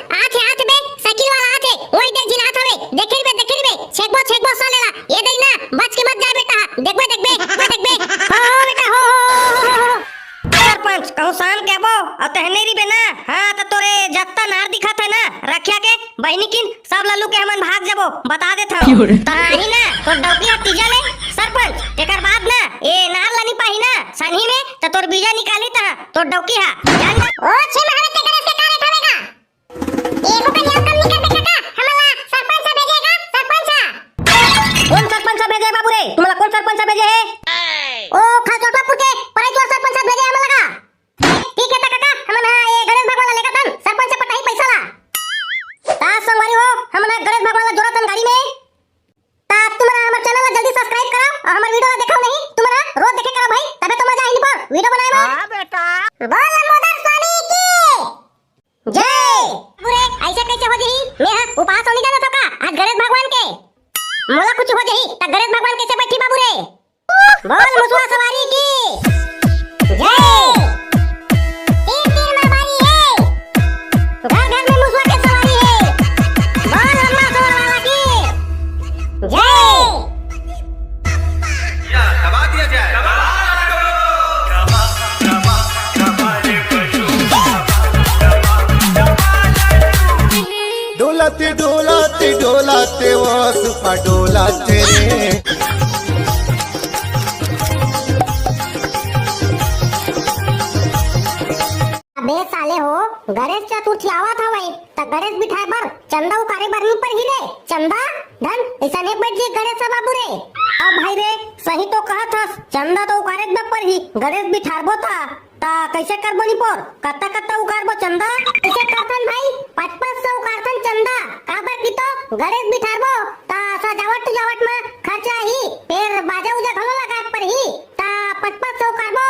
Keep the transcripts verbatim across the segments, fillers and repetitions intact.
आथे, आथे बे, साइकिल वाला आथे, ओई देख झिन आत हवे, देखे रहिबे, देखे रहिबे, छेकबो, छेकबो साले ला, ए दई ना, बच के मत जाए बेटा, देखबे, देखबे, ओ देखबे, हो, हो बेटा, हो, हो। सरपंच, कहूँ शाम के आबो, अउ तहने रहिबे ना, हाँ, त तोरे जत्ता नार दिखत हे ना, रखिया के, बहिनी किन, सब ला लुके हमन भाग जाबो, बता देत हँव। तहीं ना, तोर डौकी ह तीजा ले, सरपंच, तेकर बाद ना, ए नार ला नी पाही ना, सनही में, त तोर बीजा निकाली तहाँ, तोर डौकी ह, जान जा। ओ, छे महाराज के गणेश के का रेट हवे गा? एको कन नियम कम नइ करबे काका, हमन ला सरपंच ह भेजे हे गा, सरपंच ह। कोन सरपंच ह भेजे हे बाबू रे? तुमन ला कोन सरपंच ह भेजे हे? ओ खरचोटवापुर के परैतवार सरपंच ह भेजे हे हमन ला गा। ठीक हे त काका, हमन ह ए गणेश भगवान ला लेगत हन, सरपंच ह पटाही पइसा ला। त संगवारी हो, हमन ह गणेश भगवान ला जोरत हन गाड़ी में। त तुमन ह हमर चैनल ला जल्दी सब्सक्राइब करव अउ हमर वीडियो ला देखव नहीं, तुमन ह रोज देखे करव भाई, तभे तो मजा आही नी पर वीडियो बनाए में। हाँ बेटा। बोल लंबोदर स्वामी की जय। बाबू रे, अइसे कइसे हो जही? मैं ह उपास होनी जानत हँव का? आज गणेश भगवान के। मोला कुछ हो जही, त गणेश भगवान कइसे बइठही बाबू रे? बोल मुसवा सवारी की जय। तीर तीर में बारी हे, घर घर में मुसवा के सवारी हे। बोल लंबा सर वाला की जय। या, दबा दिया जाए। डोलत डोलत डोलत वो सुपा डोलत रे। अबे साले हो, गणेश चतुर्थी आवत हवय, त गणेश बिठाए बर चंदा उकारे बर नी परही रे। चंदा धन अइसने बइठ जही गणेश बाबू रे। अब भाई रे, सही तो कहत हस, चंदा तो उकारे बर परही, गणेश बिठारबो त, त कइसे करबो निपोर? कत्ता कत्ता उकारबो चंदा? कइसे करथन भाई, पच पच सौ उकारथन चंदा। काबर कि तो गणेश बिठारबो, त सजावट उजावट म खर्चा आही, फेर बाजा उजा घलो लगाए परही, त पच पच सौ उकारबो।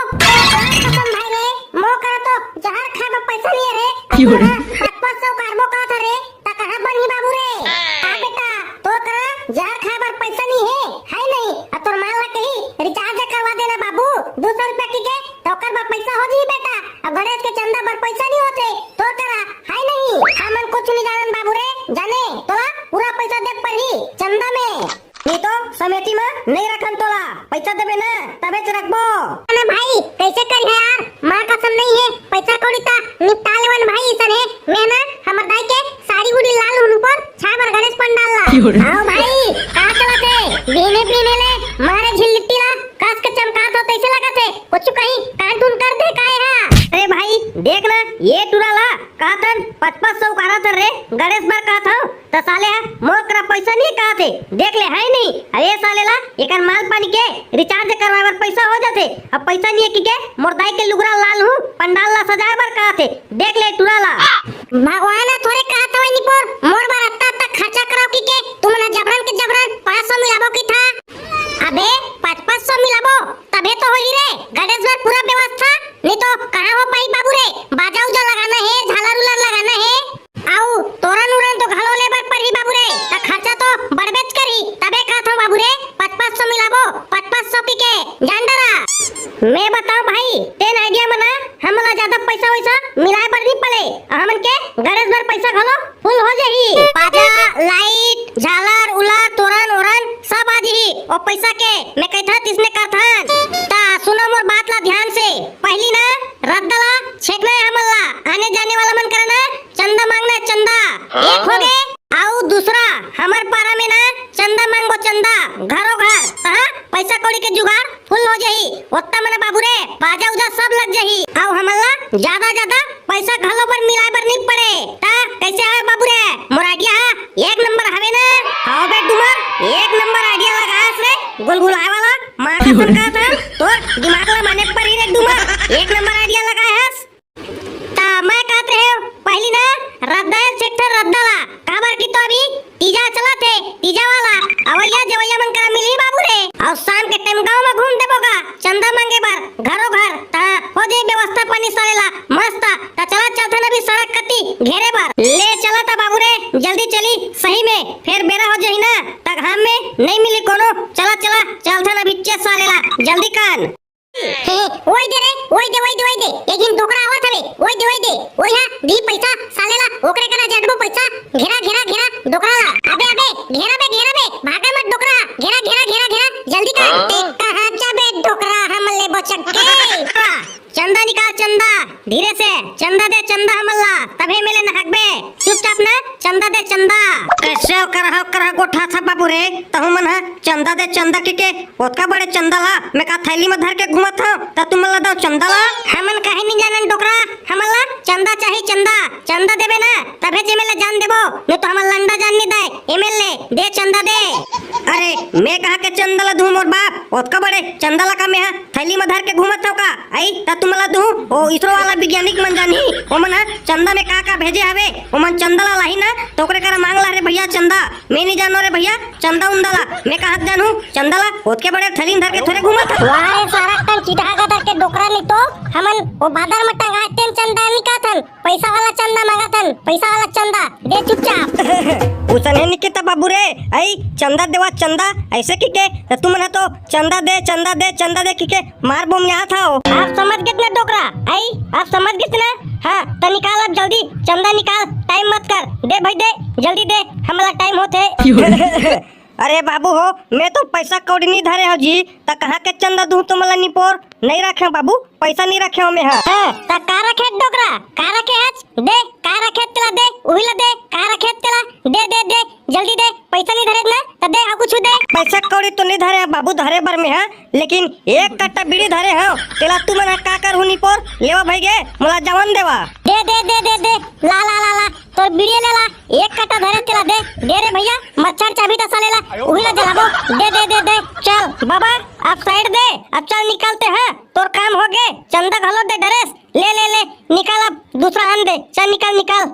कसम भाई रे, मोर करा तो जहर खाए बर पइसा नइ हे रे। क्यों रे? पच पच सौ उकारबो कहत हे रे, त कहाँ बनही बाबू रे? आ बेटा, तोर करा जहर खाए बर पइसा नइ हे, हे नहीं? अउ तोर माँ ला कही रिचार्ज करवा देना बाबू, दू सौ रुपया कहिके, त ओकर बर पइसा हो जही बेटा। अउ गणेश के चंदा बर पइसा नइ होथे तोर करा, हे नहीं? हमन कुछ नइ जानन बाबू रे, जाने तोला पूरा पइसा दे परही चंदा में। नहीं तो समेटी म नइ रखन तोला, पइसा देबे ना तभेच रखबो। ना भाई, कइसे करिहा यार, माँ कसम नइ हे, पइसा कौड़ी त निपटा लेवन भाई, अइसन हे। मैं ना हमर दाई के साड़ी उड़ी ला लुहूँ निपोर छाए बर गणेश पंडाल ला। क्यों रे? हाँ भाई, का चलत हे? बिहने बिहने ले मारे झिल्लिट्टी ला कस के चमकात हव तइसे लगत हे, कुछु कहीं कान टून कर दे का ए हा? अरे भाई, देख ना, ए टूरा ला कहत हन पच पच सौ उकारत हन रे, गणेश बर कहत हव, त साले ह मोर करा पइसा नइ हे कहत हे, देख ले, हे नहीं? अरे साले ला एकर माल पानी के रिचार्ज करवाए बर पइसा हो जाथे, अब पइसा नइ हे कहिके मोर दाई के लुगरा ला लुहूँ पंडाल ला सजाए बर कहत हे, देख ले टूरा ला। भगवान ह थोरे कहत हवय निपोर, मोर बर अत्ता अत्ता खर्चा करव कहिके, तुमन ह जबरन के जबरन पच सौ मिलाबो कहिथा। अबे पच पच सौ मिलाबो तभे तो होही रे, गणेश बर पूरा व्यवस्था, नहीं तो कहाँ हो पाही बाबू रे? बाजा उजा लगाना हे, झालर उलर लगाना हे, अउ तोरन उरन तो घलो ले बर परही बाबू रे, त खर्चा तो बढ़बेच करही, तभे कहत हँव बाबू रे, पच पच सौ मिलाबो, पच पच सौ कहिके, जान डरा। मैं बताओ भाई, तेन idea म ना, हमन ला जादा पइसा वइसा मिलाए बर नइ पड़े, अउ हमन के गणेश बर पइसा घलो full हो जही। बाजा, light, झालर, उलर, तोरन, ओरन सब आ जही। ओ पइसा के मैं कहिथँव तिसने करथन। त सुनो मोर बात ला ध्यान से। पहिली ना रद्दा ला छेकना हे हमन ला। आने जाने वाला मन करा ना चंदा मांगना हे, चंदा। एक होगे। अउ दूसरा, हमर पारा में ना चंदा मांगबो, चंदा, घरो घर। तहाँ पइसा कौड़ी के जुगाड़ full हो जही। ओत्ता म ना बाबू रे, बाजा उजा सब लग जही। अउ हमन ला जादा जादा पइसा घलो बर मिलाए बर नइ पड़े। त कइसे हवय बाबू रे, मोर idea ह एक नंबर हवे ना? हव बे डूमर, एक नंबर idea लगाए हस रे, गुलगुलाए वाला। माँ कसम कहत हँव, तोर दिमाग ला माने परही रे डूमर, एक नंबर idea लगाए हस। त मैं कहत रहेंव, पहिली ना रद्दा ल छेकथन रद्दा ला, काबर कि तो अभी तीजा चलत हे, तीजा वाला अवइया जवइया मन करा मिलही बाबू रे। अउ शाम के time गाँव म घूम देबो गा चंदा मांगे बर घरो घर, त हो जही व्यवस्था पानी साले ला मस्त। त चला चलथन अभी सड़क कती घेरे बर। ले चला त बाबू रे, जल्दी चली सही में, फेर बेरा हो जही ना, त घाम में नइ मिली कोनो। चला चला चलथन अभी चे साले ला, जल्दी कान। हे, ओई दे रे, ओई दे, ओई दे, ओई दे, एक झिन डोकरा आवत हवे, ओई दे, ओई दे, ओई हा, दी पइसा साले ला, ओकरे करा जट घेरा, घेरा, घेरा, डोकरा ला। अबे, अबे, घेरा बे, घेरा बे, भागा मत डोकरा। घेरा, घेरा, घेरा, घेरा, जल्दी कर। ते कहाँ जाबे डोकरा, हम ले बचक के। चंदा निकाल, चंदा, धीरे से। चंदा दे, चंदा हमन ला, तभे एमे ले नहकबे। चुपचाप ना, चंदा दे, चंदा। कैसे ओकर ह, ओकर ह गोठा था बाबू रे, तहू मन ह चंदा दे, चंदा के, के ओतका बड़े चंदा ला मैं का थैली में धर के घूमत हंव, त तुमन ला दंव चंदा ला? हमन काहे नहीं जानन डोकरा, हमन ला चंदा चाही चंदा, चंदा देबे ना, तभे जेमे ला जान देबो, नहीं तो हमन लंडा जान नहीं दे, एमे ले, दे चंदा दे। अरे, मैं कहाँ के चंदा ला दूं मोर बाप, ओतका बड़े चंदा ला का मैं ह थैली में धर के घूमत हंव का? आई, त तुमन ला दूं, ओ इसरो वाला वैज्ञानिक मन जानही, ओमन ह चंदा में का का भेजे हवे, ओमन चंदा ला लाही ना, त ओकरे करा मांग ला रे भैया चंदा। मैं नहीं जानों रे भैया, चंदा उंदा ला। मैं कहाँ जानहूं चंदा ला? ओतके बड़े थैली धर के थोरे घूमत हंव। वाह रे सारा कन चिटहा गदर के डोकरा, नहीं तो हमन ओ बादर में टंगाए तेन चंदा नहीं कहत हन। पैसा वाला चंदा मांगत हन, पैसा वाला चंदा। दे चुपचाप। उसने नहीं कहता बाबू रे, आई चंदा देवा चंदा, ऐसे कहिके, त तुमन ह तो चंदा दे, चंदा दे, चंदा दे कहिके मार बोम यहाँ था हो। आप समझ गए ना डोकरा, आई, आप समझ गए ना? हाँ, त निकाल अब जल्दी, चंदा निकाल, टाइम मत कर, दे भाई दे, जल्दी दे, हमला टाइम होथे। अरे बाबू हो, मैं तो पैसा कौड़ी नहीं धरे हंव जी, त कहाँ के चंदा दूं तुमला निपोर, नहीं रखे हंव बाबू, पैसा नहीं रखे हंव मैं ह। हाँ, त का रखे डोकरा, का रखे हच, दे, का रखे तेला दे, उही ला दे, का रखे तेला, दे, दे, दे, जल्दी दे, पैसा नहीं धरे ना, त दे, हाँ कुछ दे। पैसा कौड़ी तो नहीं धरे हंव बाबू, धरे बर मैं ह, लेकिन एक कट्टा बीड़ी धरे हंव, तेला तुमन ह का करहू निपोर, लेवा भाई गे, मोला जावन देवा। दे, दे, दे, दे, दे, ला, ला, ला, ला, तोर बीड़ी ले ला, एक कट्टा धरे तेला दे, दे रे भैया, मच्छर चाबी त साले ला, उही ला जलाबो, दे, दे, दे, दे, चल बाबा, अब साइड दे, अब चल निकलते हैं, तोर काम हो गे, चंदा घलो दे डरेस, ले, ले, ले, निकाल अब, दूसरा हन दे, चल निकाल, निकाल।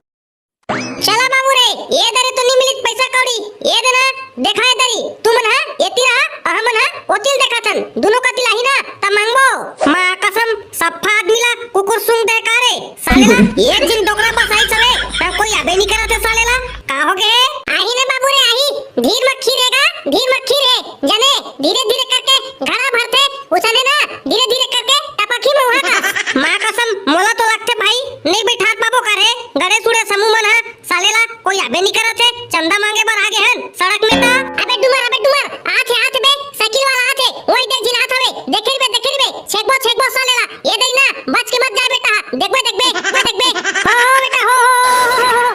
चला बाबू रे, ए दरी तो नी मिलिस पैसा कौड़ी, ए दे ना, देखा ए दरी, तुमन ह एती रहा, अउ हमन ह ओती ल देखाथन, दुनों कती लाही ना, त मांगबो। माँ कसम, सफ्फा आदमी ला कुकुर सूंघ दे का रे? साले ला एक झिन डोकरा बस आई साले, त कोई आबे नी करत हे साले ला, का हो गे? आही ना बाबू रे आही, धीर मक्खी रे गा, धीर मक्खी रे, जाने धीरे धीरे करके घड़ा भरथे, उसने ना धीरे धीरे करके टपकही मउहा का। माँ कसम, मोला तो लगथे भाई, नहीं बैठात पाबो का रे, गणेश उड़े समूह मन ह, साले ला कोई आबे नी करत हे, चंदा मांगे बर आगे हन सड़क में त। अबे डुमर, अबे डुमर, आथे, आथे बे, साइकिल वाला आथे, वही देख झिन आत हवे, देखे बे, देखे बे, छेकबो, छेकबो साले ला, ए दई ना, बच के मत जाए बेटा, देखबे, देखबे, ओ देखबे, हो, हो बेटा, हो, हो।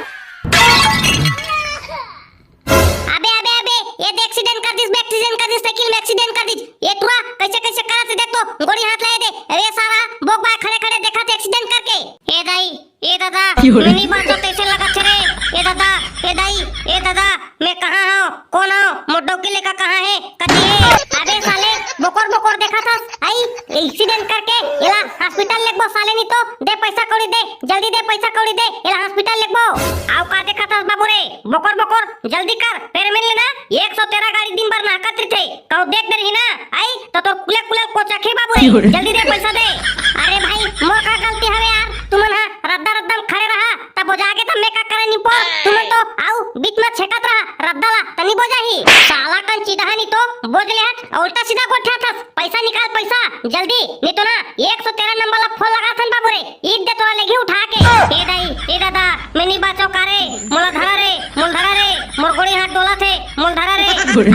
अबे, अबे, अबे, ये दे एक्सीडेंट कर दिस बे, एक्सीडेंट कर दिस, साइकिल में एक्सीडेंट कर दिस। ये टुरा कैसे, कैसे करत हे देख तो, गोड़ी हाथ ला दे। अरे सारा, बोक बा खड़े, खड़े देखत हे एक्सीडेंट करके। ए दाई, ए दादा, मैं नहीं बाँचों तइसे लगत हे रे। ए दादा, ए दाई, ए दादा, मैं कहाँ हंव? कोन हंव? मोर डौकी लइका कहाँ हे? कति हे? अबे साले, बोकोर बोकोर देखत हस? आई, एक्सीडेंट करके एला हॉस्पिटल लेगबो साले, नहीं तो दे पैसा कौड़ी दे, जल्दी दे पैसा कौड़ी दे, एला हॉस्पिटल लेगबो। अउ का देखत हस बाबू रे? बोकोर बोकोर, जल्दी कर, पेरमेन लेना, एक सौ तेरह गाड़ी दिन भर नहकत रहिथे। कहूँ देख डरही ना, आई त तोर कुले कुले कोचकही बाबू रे, जल्दी दे पैसा दे। अरे भाई, मोर का गलती हवे यार, तुमन ह रद्दा रद्दा म खड़े रहा, त बोजा गे त मैं का करंव निपोर, तुमन तो अउ बीच म छेकत रहा रद्दा ला, त नी बोजाही। साला कन चिटहा नी तो बोज ले हस, उल्टा सीधा गोठियाथस, पैसा निकाल पैसा, जल्दी, नहीं तो ना एक सौ तेरह नंबर ला फोन लगाथन बाबू रे, ईद दे तोला लेगही उठा के। ए दाई, ए दादा, मैं नी बाँचों का रे, मोला धरा रे, मोला धरा रे, मोर गोड़ी हाथ डोलत हे, मोला धरा रे।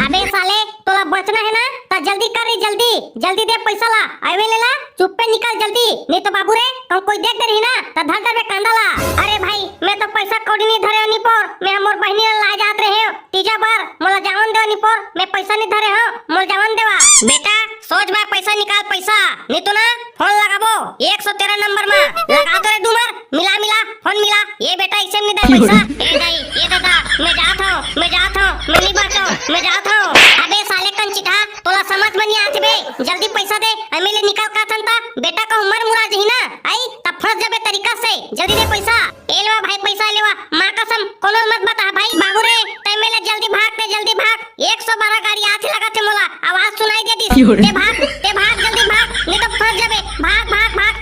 अबे साले, तोला बचना हे ना, त जल्दी कर रे, जल्दी, जल्दी दे पैसा ला। अबे ले ला, चुप्पे निकल जल्दी, नहीं तो बाबू रे, कहूँ कोई देख डरही ना, त धर डरबे कांदा ला। अरे भाई, मैं तो पैसा कौड़ी नहीं धरे हंव निपोर, मैं मोर बहिनी ला लाय जात रहेंव तीजा बर, मोला जावन देवा निपोर, मैं पैसा नहीं धरे हंव, मोला जावन देवा। बेटा, सोझ बाय पैसा निकाल पैसा, नहीं तो ना फोन लगाबो एक सौ तेरह नंबर म। लगा तो रे डूमर, मिला, मिला, फोन मिला। ए बेटा, अइसे नहीं दे पैसा। ए दाई, ए दादा, मैं जात हंव, मैं जात हंव, मैं नहीं बाँचों, मैं जात हंव। अबे साले कन चिटहा, तोला समझ म नहीं आत बे, जल्दी पैसा दे, एमे ले निकल काथन त बेटा कहूँ मर मुरा जही ना, आई त फंस जाबे तरीका से, जल्दी दे पैसा। ए लेवा भाई पैसा लेवा, माँ कसम, कोनो ल मत बता भाई। बाबू रे, तैं एमे ले जल्दी भाग, तैं जल्दी भाग, एक सौ बारह गाड़ी आथे लगत हे मोला, आवाज सुनाई दे दिस। क्यों रे? तैं भाग, तैं भाग, जल्दी भाग, नहीं तो फंस जाबे। भाग, भाग, भाग,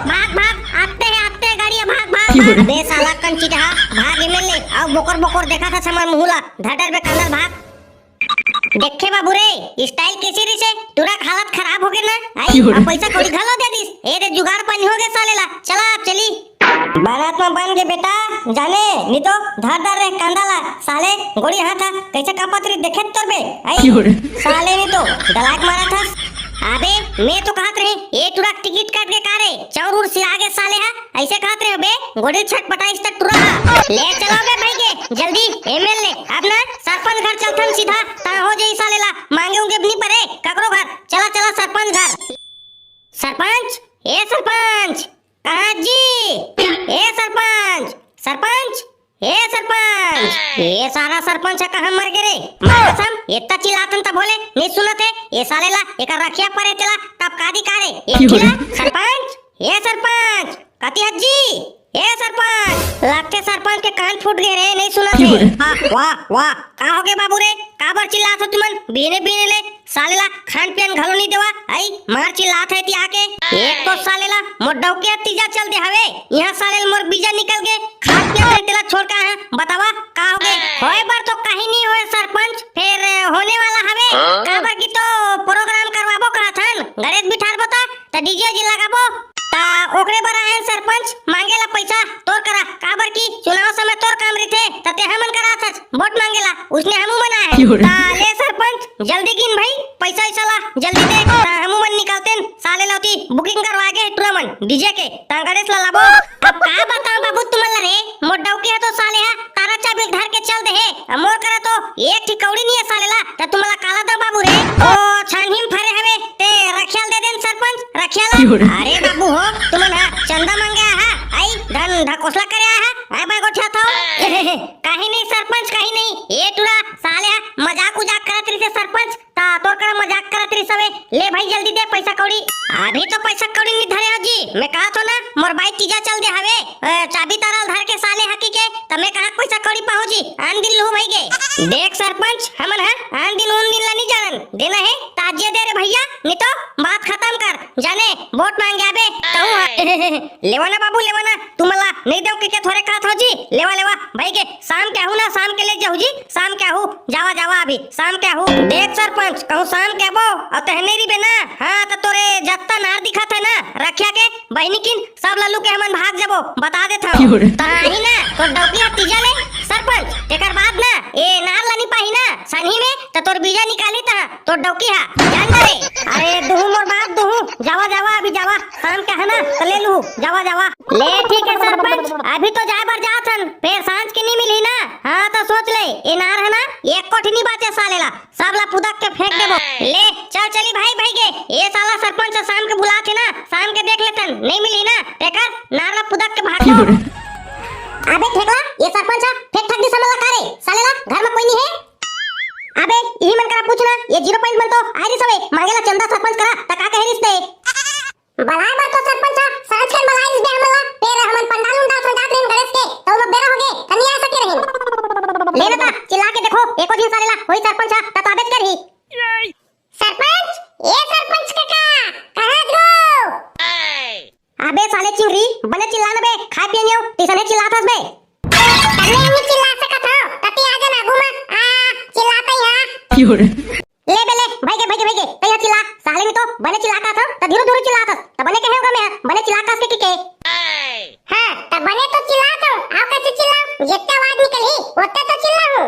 भाग, भाग, आते हैं, आते हैं गाड़ी, भाग, भाग, क्यों रे? भाग। अबे साला कन चिटहा, भाग एमे ले, अउ बोकर बोकर देखाथस हमर मुँह ला, धर डरबे कांदा ल, भाग। देखे बाबू रे, style कइसे रिसे, टुरा के हालत खराब हो गे ना, आई, क्यों रे? अउ पैसा कौड़ी घलो दे दिस, ए दे जुगाड़ पानी हो गे साले ला, चला अब चली। बारात में बन के बेटा, जाने नी तो धर धर रे कांदा ला। साले गोड़ी हाथ हा, कैसे कांपत रही देखे तोर बे। आई क्यों रे? साले नी तो दलाक मारा था। अबे मैं तो कहत रही, ए टुरा टिकट काट के का रे, चाउर उर सिरा गे साले हा, ऐसे कहत रहे बे, गोड़ी छटपटाइस तक टुरा हा। ले चलो बे भाई के, जल्दी एमएलए, अब ना सरपंच घर चलथन सीधा, ता हो जाई साले ला, मांगे उंगे भी नहीं पड़े, ककरो घर, चला चला सरपंच घर। सरपंच, ए सरपंच, कहाँ जी? ए सरपंच, सरपंच, ए सरपंच, ए सारा सरपंच ह कहाँ मर गे रे? मार कसम, इतना चिल्लाथन तब बोले, नहीं सुनत हे, ए साले ला, एकर रखिया परे तेला, तब का दी का रे? ए क्यों रे? खिला, सरपंच, ए सरपंच, कति हत जी? ए सरपंच, लगथे सरपंच के कान फूट गे रे, नहीं सुनत हे। क्यों रे? हाँ, वाह, वाह, का हो गे बाबू रे? काबर चिल्लात हो तुमन? बीने बीने ले साले ला खान पियन घलो नहीं देवा, आई मार चिल्लात है ती आके। एक तो साले ला मोर डौकी ह तीजा चल दे हवे, यहाँ साले ला मोर बीजा निकल गे, खान पियन नहीं तेला छोड़ का है, बतावा का हो गे? होए बर तो कहीं नहीं होए सरपंच, फिर होने वाला हवे, हाँ? काबर की तो प्रोग्राम करवाबो कहत हन, गणेश बिठारबो ता, त डीजे जी लगाबो, ता ओकरे बर आए हन सरपंच, मांगे ला पैसा तोर करा, काबर की चुनाव समय तोर काम रहिथे, त ते हमन करा थस वोट मांगे ला, उसने हमू मन आए हन। क्यों रे? ता ले सरपंच, जल्दी गिन भाई, पैसा ऐसा ला, जल्दी दे, ता हमू मन निकलतेन, साले ला ओती booking करवा गे टुरा मन, डीजे के, ता गणेश ला लाबो। अब का बताओ बाबू तुमन ला रे, मोर डौकी ह तो साले हा तारा चाबी धर के चल दे हे, अब मोर करा तो एक ठी कौड़ी नहीं है साले ला, त तुमन ला काला दो बाबू रे। ओ छानही में फरे हवे, ते रखिया ल दे देन सरपंच, रखिया ला। क्यों रे? अरे बाबू हो, तुमन हा चंदा मांगे आहा, आई धन ढकोसला करे आहा, आई मैं गोठिया था। कहीं नहीं सरपंच, कहीं नहीं। ए टुरा साले हा मजाक उजाक करत रहिसे सरपंच, ता तोर करा मजाक करत रहिस हवे। ले भाई जल्दी दे पैसा कौड़ी। अभी तो पैसा कौड़ी नहीं धरे हो जी, मैं कहा थो ना मोर बाई तीजा चल दे हवे, अ, चाबी तारा ल धर के साले हकी के, त मैं कहा पैसा कौड़ी पाहूं जी, आन दिन लूहू भाई के। देख सरपंच, हमन हा आन दिन उन दिन ला नहीं जानन, देना है ताजिए दे रे भैया, नहीं तो बात खत्म कर, जाने वोट मांगे आबे तहूं हा। लेवा ना बाबू, लेवा ना, तुमन ला नहीं देव के, के थोरे कहत हो जी, लेवा लेवा भाई के, शाम के आहू ना, शाम के ले जाहू जी, शाम के आहू, जावा जावा अभी, शाम के आहू। देख सरपंच, कहूं शाम के आबो अउ तहने रहिबे ना, हाँ त तोरे जत्ता नार दिखत है ना रखिया के बहिनी किन, सब ला लुके हमन भाग जाबो, बता देत हव। क्यों रे? त आही ना तोर डौकी ह तीजा ले सरपंच, तेकर बाद ना ए नार ला नी पाही ना सनही में, त तोर बीजा निकाली त तोर डौकी हा, जान डरे। अरे दुहू मोर बात दुहू, जावा जावा अभी जावा, शाम के है ना त ले लूहू, जावा जावा। ले ठीक है सरपंच, अभी तो जाए बर जात हन, फेर सांझ के नहीं मिली ना। हाँ तो सोच ले, ए नार है ना, एक कोठी नहीं बाचे साले ला, सब ला पुदक के फेंक देबो। ले चल चली भाई भाई के, ए साला सरपंच ह शाम के बुलात हे ना, शाम के देख लेथन, नहीं मिली ना, तेकर नार ला पुदक के भाग। अबे ठेकला, ये सरपंच ह फेंक थक दिस हमन ला का रे? साले ला घर में कोई नहीं है? अबे, इही मन करा पूछ ना, ये जीरो पॉइंट मन तो आए रिस हवे, मांगे ला चंदा सरपंच करा, त का कहे रिस ते? बलाए बर तो सरपंच ह, सांझ कन बलाए रिस बे हमन ला, फेर हमन पंडाल उंडाल सजात रहिन गणेश के, त ओमा बेरा होगे, त नी आ सके रहिन। ले ना ता, चिल्ला के देखो, एको झिन साले ला, होई सरपंच ह, त तो आबेच करही। सरपंच, ए सरपंच कका, कहाँ गो? अबे साले चिंगरी, बने चिल्ला न बे, खाए पिए नियो, तइसने चिल्लात हस बे। तब ले हमनी चिल्ला सकत हव, तती आ जा ना आगू मा, आ, चिल्लात ही हाँ। क्यों रे? ले बे ले, भाई के, भाई के, भाई के, तैं हा चिल्ला, साले नहीं तो बने चिल्ला का था, त धीरू धीरू चिल्ला था, त बने कहे होगा मैं, बने चिल्ला का के, के, के। हाँ, त बने तो चिल्ला था, आओ कैसे चिल्ला, जितने आवाज निकली, उतने तो चिल्ला हूँ।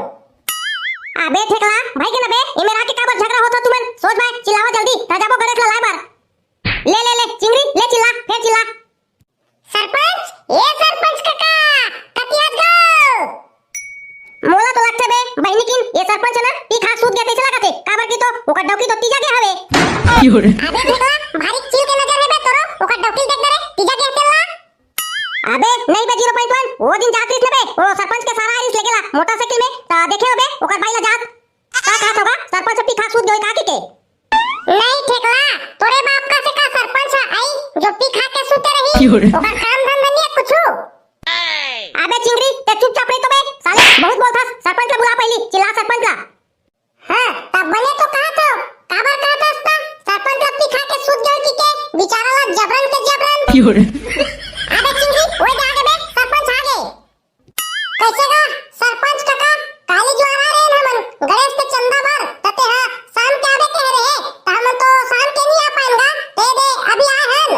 अबे ठेकला, भाई के ना बे, ये मेरा के काबर झगड़ा होता तुमन, सोच भाई, चिल्लावा जल्दी, त जाबो गणेश ला लाए बर। ले, ले, ले, चिंगरी, ले चिल्ला, फेर चिल्ला। सरपंच, ए सरपंच कका, कति हस गो? मोला तो लगथे बे, बहिनी किन, ये सरपंच ना, पी खा सूत गे तइसे लगथे, काबर की तो, ओकर डौकी तो तीजा गे हवे। क्यों रे? अबे ठेकला, भारी चिल के नजर हे बे तोरो, ओकर डौकी देख दे रे, तीजा गे हवे ला। अबे, नहीं बे, जीरो पॉइंट वन, वो दिन जात रिस ना बे, वो सरपंच के सारा आइस लेके ला, मोटरसाइकिल में, त देखे हो बे, ओकर बाई ला जात। का कहत होगा? सरपंच पी खा सूत गए का के के? नहीं ठेकला, तोरे बाप का से का सरपंच ह आई जो पी खा के सूते रही? क्यों रे? ओकर काम धंधा नहीं है कुछु? अबे चिंगरी, ते चुपचाप रही तो बे, साले बहुत बोलथस, सरपंच ला बुला पहली, चिल्ला सरपंच ला। हाँ, तब बने तो कहा तो, काबर कहा था उसका? सरपंच ला पी खा के सूत गए कि के, बेचारा ला जबरन के जबरन। क्यों रे? अबे चिंगरी, ओए दे आगे बे, सरपंच आगे। कैसे गा सरपंच कका, काली जुआर आ रहे हमन गणेश के चंदा बर, त ते हा शाम के आबे कह रहे, त हमन तो शाम के नहीं आ पाएन गा, ते दे अभी आए हन।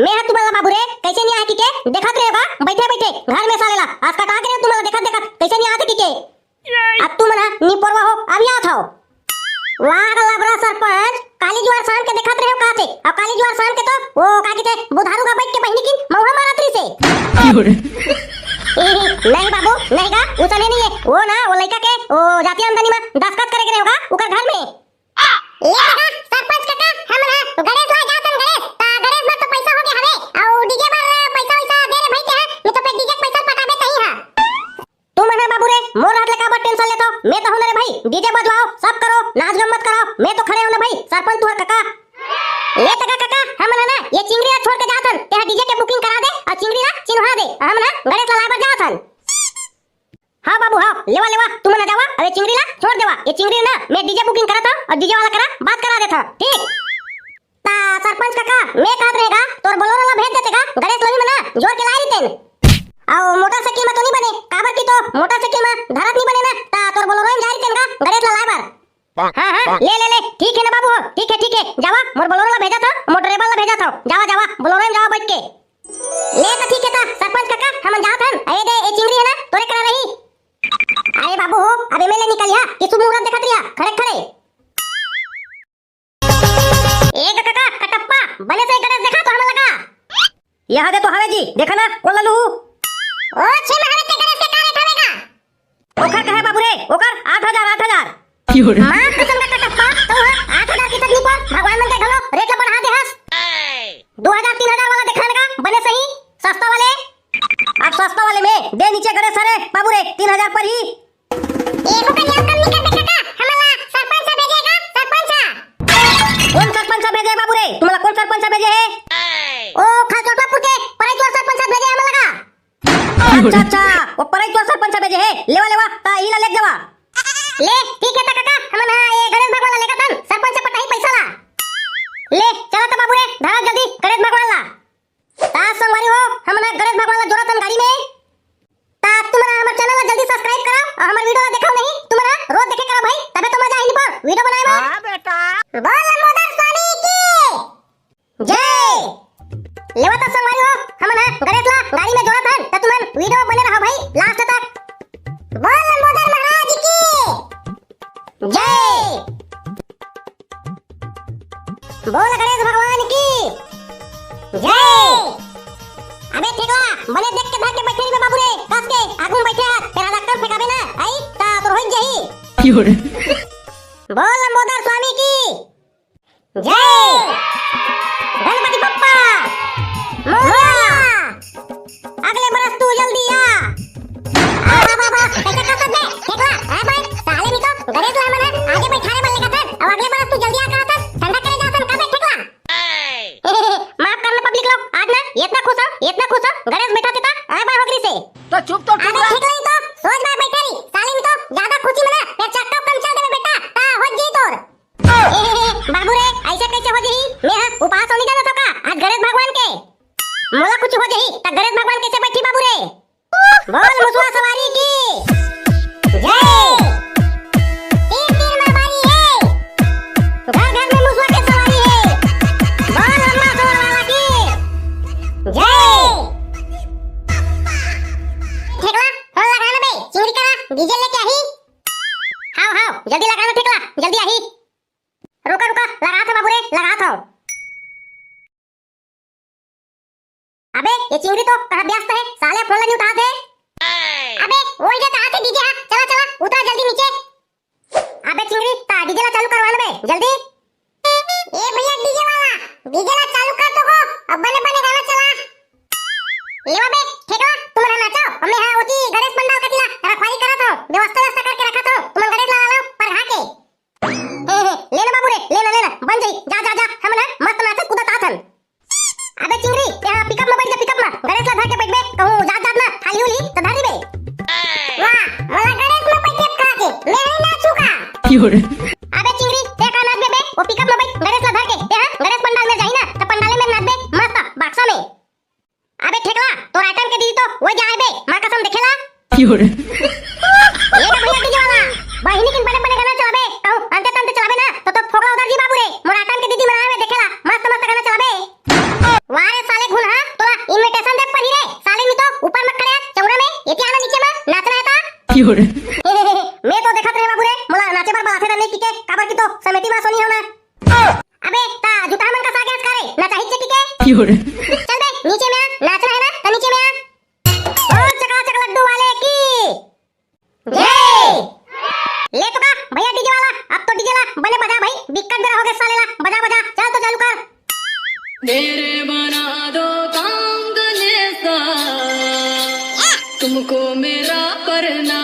मैं हा तुम्हारा बाबू रे, कैसे नहीं देखत रहे का बइठे बइठे घर में साले ला। आज का कहा के रे तुमन ला देखत देखत कइसे नइ आत हे कि के? अब तुमन ह निपोरवा हो, अभी आत हव। वाह गा लबरा सरपंच, काली जुआर शाम के देखत रहे हो का थे? अउ काली जुआर शाम के तो वो का कहिथे, बुधारू गा बइठ के बहिनी किन मउहा मारत रहिसे। ए, नहीं बाबू, नहीं गा, उसने नहीं है। वो ना, वो लइका के, वो जाति आमदनी में दस्तखत करे के रहे होगा, उकर घर में। ए कका, सरपंच कका, हमन ह गणेश ला जाथन गणेश। त गणेश बर तो पइसा होगे हवे, अउ डीजे बर पइसा वइसा दे रे भई तेहा, नहीं तो फेर डीजे के पइसा पटाबे तहीं हा। तुमन ह बाबू रे, मोर रहत ले काबर टेंशन लेथव? मैं तो हूं ना रे भई, डीजे बजवाओ, सब करो, नाच गम्मत कराओ, मैं तो खड़े हूं ना भई, सरपंच तुंहर कका। ए तका कका, हमन ह ना ये चिंगरी ला छोड़ के जाथन, तेहा डीजे के बुकिंग करा दे अउ चिंगरी ला चिन्हवा दे, हमन ह गणेश ला लाए बर जाथन। हाँ बाबू, हाँ, लेवा, लेवा, तुमन जावा, अउ ये चिंगरी ला छोड़ देवा। ये चिंगरी ना, मैं डीजे बुकिंग करत हूँ अउ डीजे वाला करा बात करा देत हूँ, ठीक? ता सरपंच काका, मैं कहत रहेगा, तोर बोलोरो ला भेज देते का, गणेश लवी में ना, जोर के लाए रहितेन। अउ मोटरसाइकिल में तो नहीं बने, काबर की तो मोटरसाइकिल में धरत नहीं बने ना, ता तोर बोलोरो में जा रहितेन का, गणेश ला लाए बर। हाँ, हाँ, ले, ले, ले, ठीक है ना बाबू, हो, ठीक है, ठीक है, जावा, मोर बोलोरो ला भेजत हूँ, मोर ड्राइवर ला भेजत हूँ, जावा, जावा, बोलोरो में जावा बइठ के। ले तो ठीक है ता, सरपंच काका, हमन जात हन। अरे दे, ए चिंगरी है ना, तोरे करा रही। अरे बाबू हो, अब एमे ले निकल या, कि शुभ मुहूर्त देखत रिया, खड़े खड़े। ए ग काका, कटप्पा, बने से गणेश देखा तो हमन लगा। यहाँ दे तो हवे जी, देखा ना, कोन ला लू? ओ, छे महादेव के गणेश के का रेट हवे गा? ओखर कहे बाबू रे, ओकर आठ हजार, आठ हजार। माँ कसम का कटप्पा, तो हाँ, आठ हजार की तकलीफ पर भगवान मन के घलो रेट ला बढ़ा दे हस। दो हजार, तीन हजार वाला देखा ना का, बने सही, सस्ता वाले। अब सस्ता वाले में दे नीचे गणेश हरे बाबू रे, तीन हजार पर ही। ए, ओकर नाम कम नहीं कर दे काका, हमला सरपंच भेजे का, सरपंच। कौन सरपंच भेजे बाबू रे? तुम्हारा कौन सरपंच भेजे है? ओ, खरचोटपुर के, परई चोर सरपंच भेजे हमला का। अच्छा, अच्छा, वो परई चोर सरपंच भेजे है। लेवा, लेवा, ता इला लेके जावा। ले, ठीक है ता काका, हमन हाँ ये गणेश भगवान ला लेकर थन, सरपंच से पटाही पैसा ला। ले, चला तो बाबू रे, धरा जल्दी गणेश भगवान ला। ता संगवारी हो, हमन गणेश भगवान ला जोरत हन गाड़ी में। ता तुमन हमर चैनल ला जल्दी सब्सक्राइब करो अउ हमर वीडियो ला देखो नहीं, तुमन रोज देखे करो भाई, तबे तो मजा आही पर वीडियो बनाए में। हाँ बेटा। बोल लंबोदर स्वामी की जय। लेवा ता संगवारी हो, हमन गणेश ला गाड़ी में जोरत हन, त तुमन वीडियो बने रहो भाई लास्ट तक। बोल लंबोदर महाराज की जय। बोल गणेश भगवान की जय। अबे ठेकला, बने देख के धर के बैठे रहिबे बाबू रे, कस के आगू में बैठे हस, तेरा लक्कड़ फेंकाबे ना, आई ता तोर होई जाही। बोल लंबोदर स्वामी की जय। गणपति बप्पा मोरया। अगले बरस तू जल्दी आ। आ, आ, आ, आ, कैसे कर सकते? ठेकला, ए भाई, साले मी तो गणेश ला मन आगे बैठाने वाले का था। अब अगले बरस तू जल्दी आ कहा था, ठंडा करे जाथन, कबे ठेकला? माफ करना पब्लिक लोग, आज ना इतना खुश हो, इतना खुश हो, गणेश बैठा था, ए भाई होगरी से। तो चुप तो अबे ठेकला ही तो, सोच बार बैठा रही, साले मी तो ज्यादा खुशी में ना, फिर चक्का कम चल देवे बेटा, ता हो जी तोर। बाबू रे, ऐसे कैसे हो जही? मैं हा उपास होने जाना था का? आज गणेश भगवान के। मोला कुछ हो जही, त गणेश भगवान कैसे बैठी बाबू रे? बोल मुसवा सवारी की जय। तीन तीन में बारी है। घर घर में मुसवा के सवारी है। बोल अम्मा सवार वाला की जय। ठेकला, फोन लगा ना बे, चिंगरी करा, डीजे लेके आही। हाव, हाव, जल्दी लगा ना ठेकला, जल्दी आही। रुका, रुका, लगात हंव बाबू रे, लगात हंव। अबे, ये चिंगरी तो कहाँ व्यस्त है, साले फोन ला नहीं उठात हे। अबे, वही जे कहा थे डीजे, हाँ, चला, चला, उतरा जल्दी नीचे। अबे चिंगरी, ता डीजे ला चालू करवा ना बे, जल्दी। ए भैया डीजे वाला, डीजे ला चालू कर तो को, अब बने बने गाना चला। लेवा बे, ठेकला, तुम रहा नाचो, अब मैं हाँ ओती गणेश पंडाल का तिला रखवारी करत हंव, व्यवस्था व्यवस्था करके रखत हंव, तुम गणेश ला ला पर घा के। हे, हे, ले ना बाबू रे, ले ना, ले ना, बन जाई, जा, जा, जा, हम ना मस्त नाचत कूदत आत हन। अबे चिंगरी, यहाँ पिकअप में बैठ जा, पिकअप में, गणेश ला धर के बैठ बे, कहूँ जात जात ना, खाली उली, तो धर बे। वाह, मोला गणेश में बैठ के खा के, मैं ही नाचू का। अबे चिंगरी, ते का नाच बे बे, वो पिकअप में बैठ, गणेश ला धर के, ते हाँ, गणेश पंडाल में जाही ना, तो पंडाले में नाच बे, मस्त, बक्सा में। अबे ठेकला, तोर आइटम के दीदी तो वो जाए बे, माँ कसम देखेला। क्यों रे? ये तो भैया डीजे वाला, बहिनी किन बने बने गाना चलाबे, कहूँ अंते तंते चलाबे ना, तो तो फोकला उधर जी बाबू रे, मोर आइटम के दीदी मन आए हुए देखेला, मस्त मस्त गाना चलाबे। वाह रे साले घुन हा, तोला इनविटेशन दे पड़ी रे, एती आना नीचे मा, नाचना हे ता। मैं तो देखत रहे बाबू रे, मोला नाचे बर बलाथे नहीं टिके, काबर कि तो समिति मा सोनी हो ना। अबे ता जूता मन का सागे आज का रे, नाचा ही चे टिके। चल बे नीचे में आ, नाचना हे ना तो नीचे में आ। बोल चकाचक लड्डू वाले की जय। ले तो का भैया डीजे वाला, अब तो डीजे ला बने बजा भाई, बिक्कट बेरा हो गया साले ला, बजा बजा, चल तो चालू कर। मेरे बना दो कांगने सा, तुमको मेरा परना,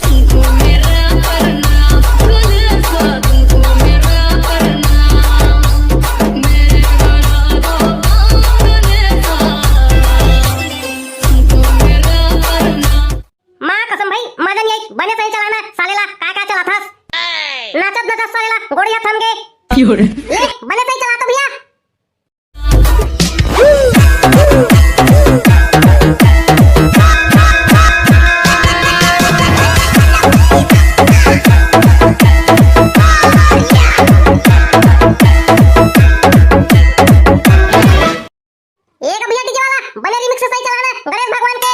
तुमको मेरा परना, कांगने सा, तुमको मेरा परना, मेरे बना दो कांगने सा, तुमको मेरा परना। माँ कसम भाई, मजा नहीं आई। बने सही चलाना साले ला, काय काय चलाथस? नाचत नाचत साले ला गोड़िया थम गे। ले, बने सही चला तो भैया। एक भैया डीजे वाला, बने रिमिक्स सही चलाना गणेश भगवान के।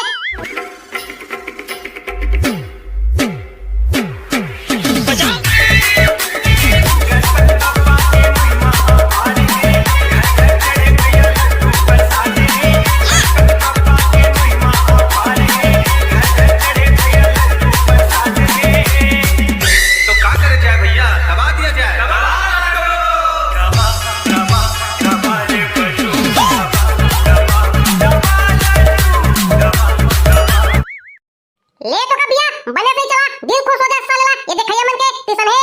तो का करे जाए भैया, दबा दिया जाए। ले तो का भैया, बने सही चला, दिल खुश हो जाए साले ला, ये देखइया मन के टीसन हे।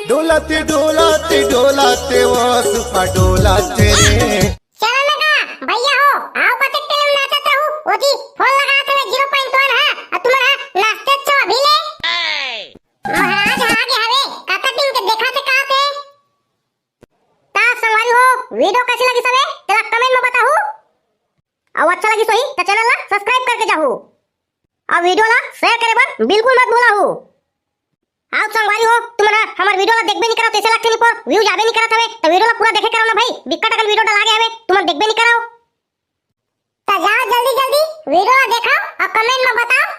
डोलाते डोलाते डोलाते वो सुपा डोलाते रे। चला ना का भैया हो, आओ पचक के नाचत रहू। ओजी फोन लगा थे जीरो पॉइंट वन है, और तुम्हारा नाचते छो अभी ले। महाराज आगे हवे, कतक दिन के देखा थे का थे। ता संगवारी हो, वीडियो कैसी लगी सबे, तेला कमेंट में बताहू। और अच्छा लगी सोही, तो चैनल ला सब्सक्राइब करके जाहू। और वीडियो ला शेयर करे बर बिल्कुल मत भूलाहू। आओ संगवारी हो, तुमन ह हमर वीडियो ला देखबे नहीं करत, ऐसे लगथे नहीं पर व्यूज आबे नहीं करत हवे, तो वीडियो ला पूरा देखे करो ना भाई, बिक्कट अकन वीडियो डाला गया हवे, तुमन देखबे नहीं करो। तो जाओ जल्दी जल्दी वीडियो ला देखो और कमेंट में बताओ।